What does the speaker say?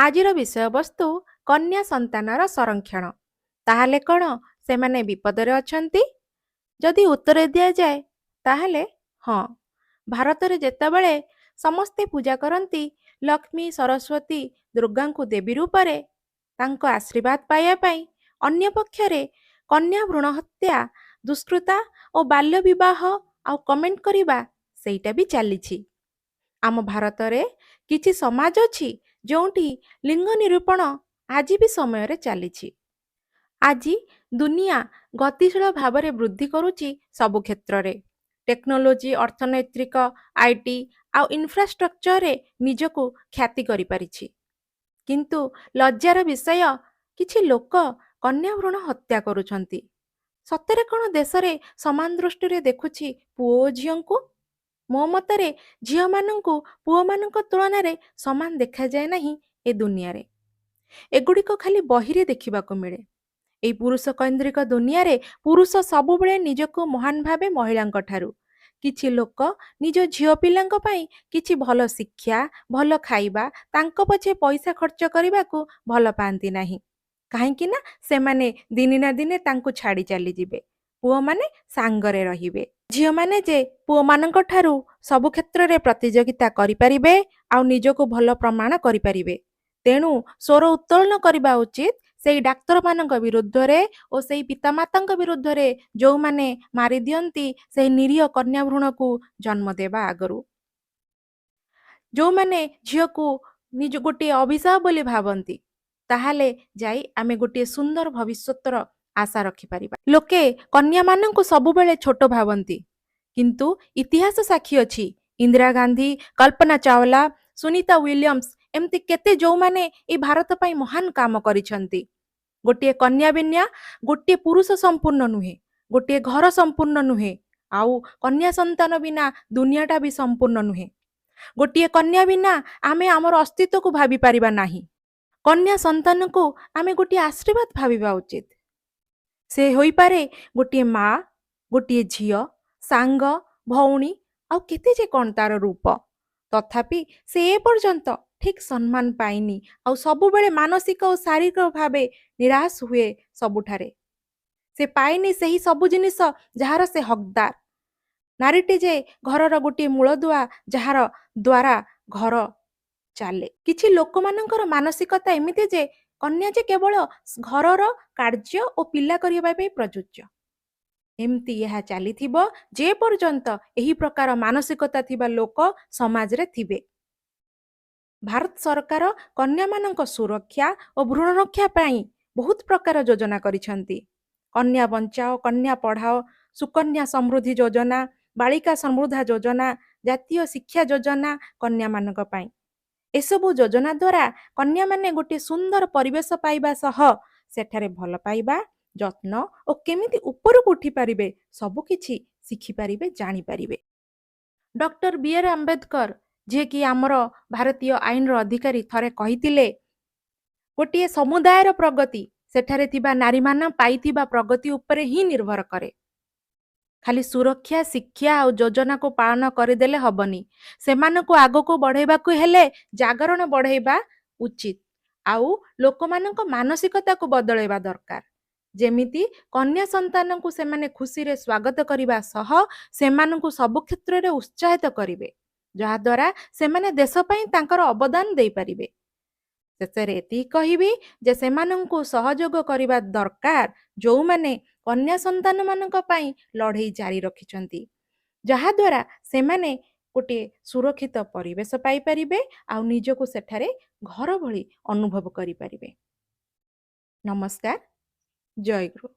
ଆଜିର ବିଷୟବସ୍ତୁ କନ୍ୟା ସନ୍ତାନର ସଂରକ୍ଷଣ। ତାହେଲେ କ'ଣ ସେମାନେ ବିପଦରେ ଅଛନ୍ତି? ଯଦି ଉତ୍ତର ଦିଆଯାଏ ତାହେଲେ ହଁ। ଭାରତରେ ଯେତେବେଳେ ସମସ୍ତେ ପୂଜା କରନ୍ତି ଲକ୍ଷ୍ମୀ, ସରସ୍ୱତୀ, ଦୁର୍ଗାଙ୍କୁ ଦେବୀ ରୂପରେ ତାଙ୍କ ଆଶୀର୍ବାଦ ପାଇବା ପାଇଁ, ଅନ୍ୟପକ୍ଷରେ କନ୍ୟା ଭ୍ରୂଣ ହତ୍ୟା, ଦୁଷ୍କୃତା ଓ ବାଲ୍ୟ ବିବାହ ଆଉ କମେଣ୍ଟ କରିବା ସେଇଟା ବି ଚାଲିଛି। ଆମ ଭାରତରେ କିଛି ସମାଜ ଅଛି ଯେଉଁଠି ଲିଙ୍ଗ ନିରୂପଣ ଆଜି ବି ସମୟରେ ଚାଲିଛି। ଆଜି ଦୁନିଆ ଗତିଶୀଳ ଭାବରେ ବୃଦ୍ଧି କରୁଛି ସବୁ କ୍ଷେତ୍ରରେ। ଟେକ୍ନୋଲୋଜି, ଅର୍ଥନୈତିକ, IT ଆଉ ଇନଫ୍ରାଷ୍ଟ୍ରକ୍ଚରରେ ନିଜକୁ ଖ୍ୟାତି କରିପାରିଛି। କିନ୍ତୁ ଲଜ୍ଜାର ବିଷୟ, କିଛି ଲୋକ କନ୍ୟା ଭ୍ରୂଣ ହତ୍ୟା କରୁଛନ୍ତି। ସତରେ କ'ଣ ଦେଶରେ ସମାନ ଦୃଷ୍ଟିରେ ଦେଖୁଛି ପୁଅ ଓ ଝିଅଙ୍କୁ? ମୋ ମତରେ ଝିଅମାନଙ୍କୁ ପୁଅମାନଙ୍କ ତୁଳନାରେ ସମାନ ଦେଖାଯାଏ ନାହିଁ ଏ ଦୁନିଆରେ। ଏଗୁଡ଼ିକ ଖାଲି ବହିରେ ଦେଖିବାକୁ ମିଳେ। ଏଇ ପୁରୁଷ କୈନ୍ଦ୍ରିକ ଦୁନିଆରେ ପୁରୁଷ ସବୁବେଳେ ନିଜକୁ ମହାନ ଭାବେ ମହିଳାଙ୍କ ଠାରୁ। କିଛି ଲୋକ ନିଜ ଝିଅ ପିଲାଙ୍କ ପାଇଁ କିଛି ଭଲ ଶିକ୍ଷା, ଭଲ ଖାଇବା, ତାଙ୍କ ପଛେ ପଇସା ଖର୍ଚ୍ଚ କରିବାକୁ ଭଲ ପାଆନ୍ତି ନାହିଁ। କାହିଁକି ନା ସେମାନେ ଦିନେ ନା ଦିନେ ତାଙ୍କୁ ଛାଡ଼ି ଚାଲିଯିବେ, ପୁଅମାନେ ସାଙ୍ଗରେ ରହିବେ। ଝିଅମାନେ ଯେ ପୁଅମାନଙ୍କ ଠାରୁ ସବୁ କ୍ଷେତ୍ରରେ ପ୍ରତିଯୋଗିତା କରିପାରିବେ ଆଉ ନିଜକୁ ଭଲ ପ୍ରମାଣ କରିପାରିବେ। ତେଣୁ ସ୍ୱର ଉତ୍ତୋଳନ କରିବା ଉଚିତ ସେଇ ଡାକ୍ତରମାନଙ୍କ ବିରୁଦ୍ଧରେ ଓ ସେଇ ପିତାମାତାଙ୍କ ବିରୁଦ୍ଧରେ ଯେଉଁମାନେ ମାରିଦିଅନ୍ତି ସେଇ ନିରୀହ କନ୍ୟା ଭ୍ରୂଣକୁ ଜନ୍ମ ଦେବା ଆଗରୁ, ଯେଉଁମାନେ ଝିଅକୁ ନିଜ ଗୋଟିଏ ଅଭିଶାପ ବୋଲି ଭାବନ୍ତି। ତାହେଲେ ଯାଇ ଆମେ ଗୋଟିଏ ସୁନ୍ଦର ଭବିଷ୍ୟତର ଆଶା ରଖିପାରିବା। ଲୋକେ କନ୍ୟାମାନଙ୍କୁ ସବୁବେଳେ ଛୋଟ ଭାବନ୍ତି, କିନ୍ତୁ ଇତିହାସ ସାକ୍ଷୀ ଅଛି ଇନ୍ଦିରା ଗାନ୍ଧୀ, କଳ୍ପନା ଚାୱଲା, ସୁନିତା ୱିଲିୟମ୍ସ, ଏମିତି କେତେ ଯେଉଁମାନେ ଏଇ ଭାରତ ପାଇଁ ମହାନ କାମ କରିଛନ୍ତି। ଗୋଟିଏ କନ୍ୟା ବିନା ଗୋଟିଏ ପୁରୁଷ ସମ୍ପୂର୍ଣ୍ଣ ନୁହେଁ, ଗୋଟିଏ ଘର ସମ୍ପୂର୍ଣ୍ଣ ନୁହେଁ, ଆଉ କନ୍ୟା ସନ୍ତାନ ବିନା ଦୁନିଆଟା ବି ସମ୍ପୂର୍ଣ୍ଣ ନୁହେଁ। ଗୋଟିଏ କନ୍ୟା ବିନା ଆମେ ଆମର ଅସ୍ତିତ୍ୱକୁ ଭାବିପାରିବା ନାହିଁ। କନ୍ୟା ସନ୍ତାନକୁ ଆମେ ଗୋଟିଏ ଆଶୀର୍ବାଦ ଭାବିବା ଉଚିତ। ସେ ହୋଇପାରେ ଗୋଟିଏ ମା, ଗୋଟିଏ ଝିଅ, ସାଙ୍ଗ, ଭଉଣୀ ଆଉ କେତେ ଯେ କ'ଣ ତାର ରୂପ। ତଥାପି ସେ ଏ ପର୍ଯ୍ୟନ୍ତ ଠିକ୍ ସମ୍ମାନ ପାଇନି ଆଉ ସବୁବେଳେ ମାନସିକ ଓ ଶାରୀରିକ ଭାବେ ନିରାଶ ହୁଏ ସବୁଠାରେ। ସେ ପାଇନି ସେହି ସବୁ ଜିନିଷ ଯାହାର ସେ ହକଦାର। ନାରୀଟି ଯେ ଘରର ଗୋଟିଏ ମୂଳଦୁଆ, ଯାହାର ଦ୍ୱାରା ଘର ଚାଲେ। କିଛି ଲୋକମାନଙ୍କର ମାନସିକତା ଏମିତି ଯେ କନ୍ୟା ଯେ କେବଳ ଘରର କାର୍ଯ୍ୟ ଓ ପିଲା କରିବା ପାଇଁ ପ୍ରଯୁଜ୍ୟ। ଏମିତି ଏହା ଚାଲିଥିବ ଯେ ପର୍ଯ୍ୟନ୍ତ ଏହି ପ୍ରକାର ମାନସିକତା ଥିବା ଲୋକ ସମାଜରେ ଥିବେ। ଭାରତ ସରକାର କନ୍ୟାମାନଙ୍କ ସୁରକ୍ଷା ଓ ଭ୍ରୂଣ ରକ୍ଷା ପାଇଁ ବହୁତ ପ୍ରକାର ଯୋଜନା କରିଛନ୍ତି। କନ୍ୟା ବଞ୍ଚାଅ କନ୍ୟା ପଢ଼ାଅ, ସୁକନ୍ୟା ସମୃଦ୍ଧି ଯୋଜନା, ବାଳିକା ସମୃଦ୍ଧା ଯୋଜନା, ଜାତୀୟ ଶିକ୍ଷା ଯୋଜନା କନ୍ୟାମାନଙ୍କ ପାଇଁ। ଏସବୁ ଯୋଜନା ଦ୍ୱାରା କନ୍ୟାମାନେ ଗୋଟିଏ ସୁନ୍ଦର ପରିବେଶ ପାଇବା ସହ ସେଠାରେ ଭଲ ପାଇବା, ଯତ୍ନ ଓ କେମିତି ଉପରକୁ ଉଠିପାରିବେ ସବୁକିଛି ଶିଖିପାରିବେ, ଜାଣିପାରିବେ। ଡକ୍ଟର ବି ଆର୍ ଆମ୍ବେଦକର, ଯିଏକି ଆମର ଭାରତୀୟ ଆଇନର ଅଧିକାରୀ, ଥରେ କହିଥିଲେ, ଗୋଟିଏ ସମୁଦାୟର ପ୍ରଗତି ସେଠାରେ ଥିବା ନାରୀମାନ ପାଇଥିବା ପ୍ରଗତି ଉପରେ ହିଁ ନିର୍ଭର କରେ। ଖାଲି ସୁରକ୍ଷା, ଶିକ୍ଷା ଆଉ ଯୋଜନାକୁ ପାଳନ କରିଦେଲେ ହବନି। ସେମାନଙ୍କୁ ଆଗକୁ ବଢ଼େଇବାକୁ ହେଲେ ଜାଗରଣ ବଢ଼େଇବା ଉଚିତ ଆଉ ଲୋକମାନଙ୍କ ମାନସିକତାକୁ ବଦଳେଇବା ଦରକାର, ଯେମିତି କନ୍ୟା ସନ୍ତାନଙ୍କୁ ସେମାନେ ଖୁସିରେ ସ୍ୱାଗତ କରିବା ସହ ସେମାନଙ୍କୁ ସବୁ କ୍ଷେତ୍ରରେ ଉତ୍ସାହିତ କରିବେ, ଯାହାଦ୍ୱାରା ସେମାନେ ଦେଶ ପାଇଁ ତାଙ୍କର ଅବଦାନ ଦେଇପାରିବେ। ଶେଷରେ ଏତିକି କହିବି ଯେ ସେମାନଙ୍କୁ ସହଯୋଗ କରିବା ଦରକାର ଯେଉଁମାନେ କନ୍ୟା ସନ୍ତାନମାନଙ୍କ ପାଇଁ ଲଢ଼େଇ ଜାରି ରଖିଛନ୍ତି, ଯାହାଦ୍ୱାରା ସେମାନେ ଗୋଟିଏ ସୁରକ୍ଷିତ ପରିବେଶ ପାଇପାରିବେ ଆଉ ନିଜକୁ ସେଠାରେ ଘର ଭଳି ଅନୁଭବ କରିପାରିବେ। ନମସ୍କାର, ଜୟ ଗୁରୁ।